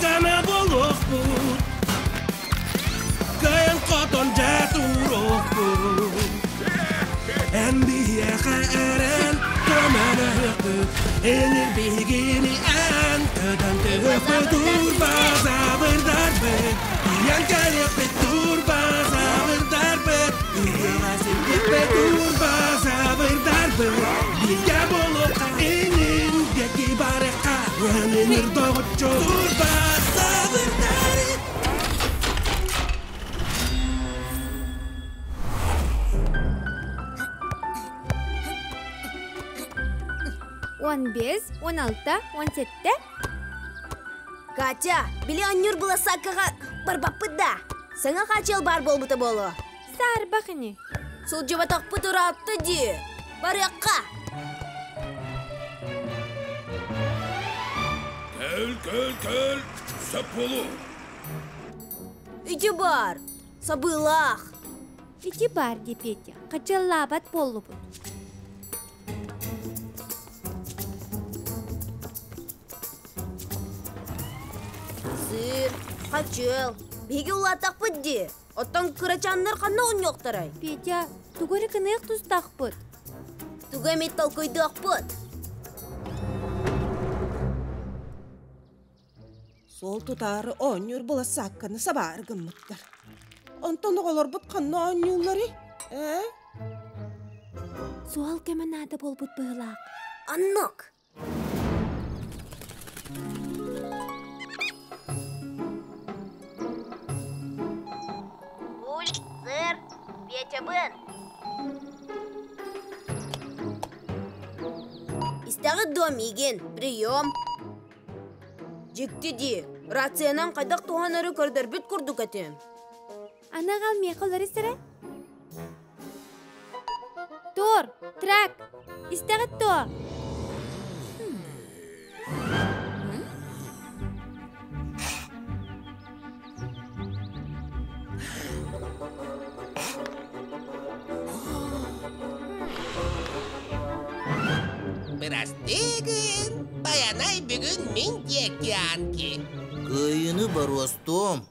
Күүс-көмө буолуохпут, Кыайан-хотон дьэ туруохпут. Эн биһиэхэ эрэн көмөлөһүөхпүт, Энир биһигини эн көтөн түһүөхпүт. Турбазаврдарбыт, тиийэн кэлиэхпит. Турбазаврдарбыт, ыһыаҕа сирдиэхпит. Турбазаврдарбыт, бииргэ буолуохха, инин диэки барыахха, Өнүнүр доҕоччу турбазаврдар. 15, 16, 17. Катя, били анньыр быласааккаҕа барбаппыт да? Саҥа хаачыал баар буолбута буолуо. Саарбах ини. Сылдьыбатахпыт ыраатта дии. Барыахха. Кэл, кэл, кэл, сөп буолу. Ити баар, сабыылаах. Ити баар дии Петя, хачыаллаабат буоллубут. Сыыр, хачыал, биһиги улааттахпыт дии. Оттон кырачааннар ханна оонньуохтарай? Петя, тугу эрэ гыныах тустаахпыт. Тугу эмит толкуйдуохпут. Суол тутаары оонньуур былассаакканы сабаары гыммыттар. Онтон оҕолорбут ханна оонньуулларый? Ээ? Суол көмө наада буолбут быһыылаах. Оннук. Буль, сыр, Петябын. Истэҕит дуо миигин? Прием. Дьикти дии, рациянан хайдах туһанары көрдөрбүт курдук этим. Аны аҕал миэхэ олорус эрэ. Тур, трак, истэҕит дуо? Бырастыы гын, Байанай бүгүн мин диэки Анки. Кыайыыны боруостуом.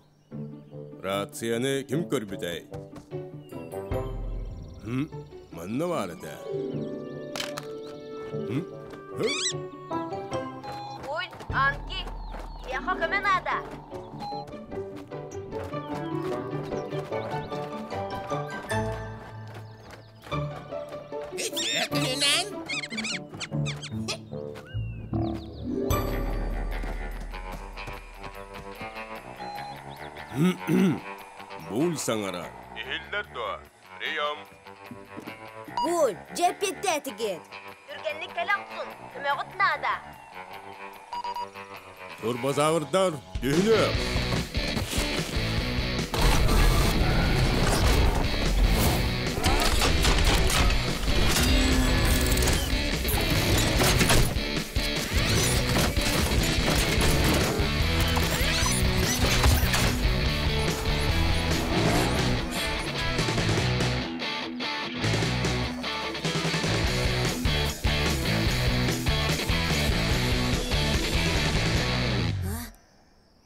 Рацияны ким көрбүтэй? Хм, манна баар этэ. Хм, хы? Буль, Анки, миэхэ көмө наада. Үтүө күнүнэн. Буль саҥара. Иһиллэр дуо? Прием. Буль, дьэ эппиэттээтигит. Түргэнник кэлэ охсун, көмөҕүт наада. Турбозаврдар түһүнүөх!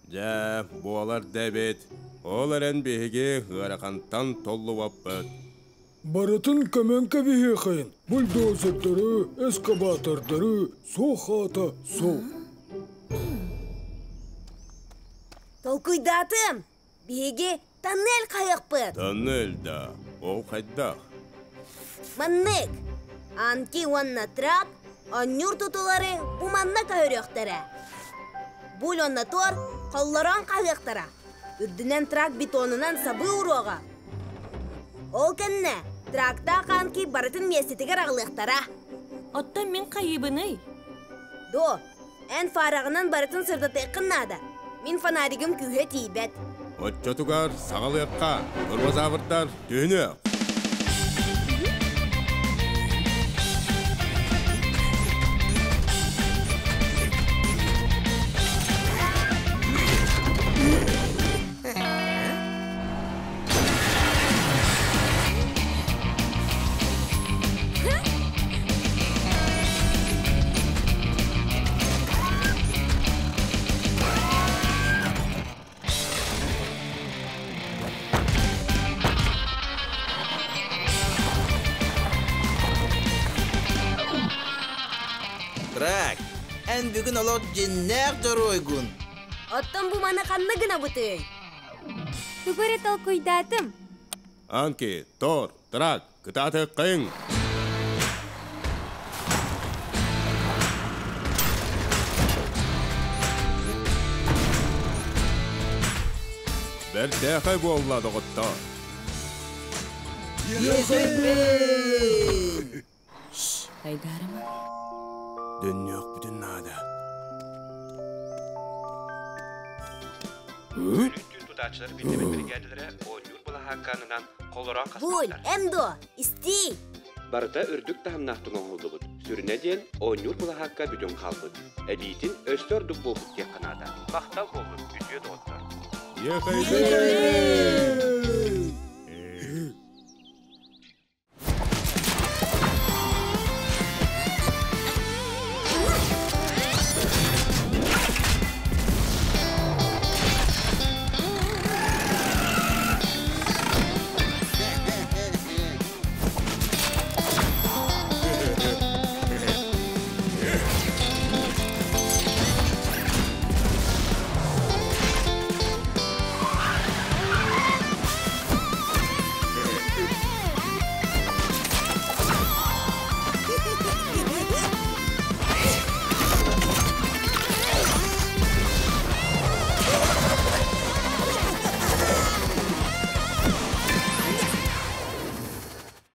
Дьэ, буолар да эбит. Ол эрэн биһиги ыарахантан толлубаппыт. Барытын көмөн кэбиһиэхэйин, бульдозердары, эскаватордары, суох аата суох. Толкуйдаатым. Биһиги тоннель хайыахпыт. Тоннель да, ол хайдах? Маннык. Анки уонна Трап оонньуур тутулары бу манна көһөрүөхтэрэ. Буль уонна Тор холлороон хаһыахтара. Үрдүнэн трак бетонунан сабыы уруоҕа. Ол кэннэ трактаах Анки барытын миэстэтигэр аҕалыахтара. Оттон мин хайыыбыный? До, Эн фараҕынан барытын сырдатыаххын наада. Мин фонаригым күүһэ тиийбэт. Оччотугар саҕалыахха, турбозаврдар түһүнүөх! бүгүн олох дьиннээх дьоруойгун. Оттон бу маны ханна гынабытый? Тугу эрэ толкуйдаатым. Анки, Тор, Трак, кытаатыаххайыҥ! Бэртээхэй буолла, доҕоттоор! Айдаарыма. Дөннүөхпүтүн наада. Тутааччылар биллибит биригээдэлэрэ оонньуур былаһаакканынан холорон Буль, хаспыттар. эм дуо, истиий! Барыта үрдүк таһымнаахтык оҥоһуллубут. Сүрүнэ диэн, оонньуур былаһаакка бүтүн хаалбыт. Эбиитин өссө ордук буолбут диэххэ наада. Махтал буоллун, үтүө доҕоттор. Ехайбин!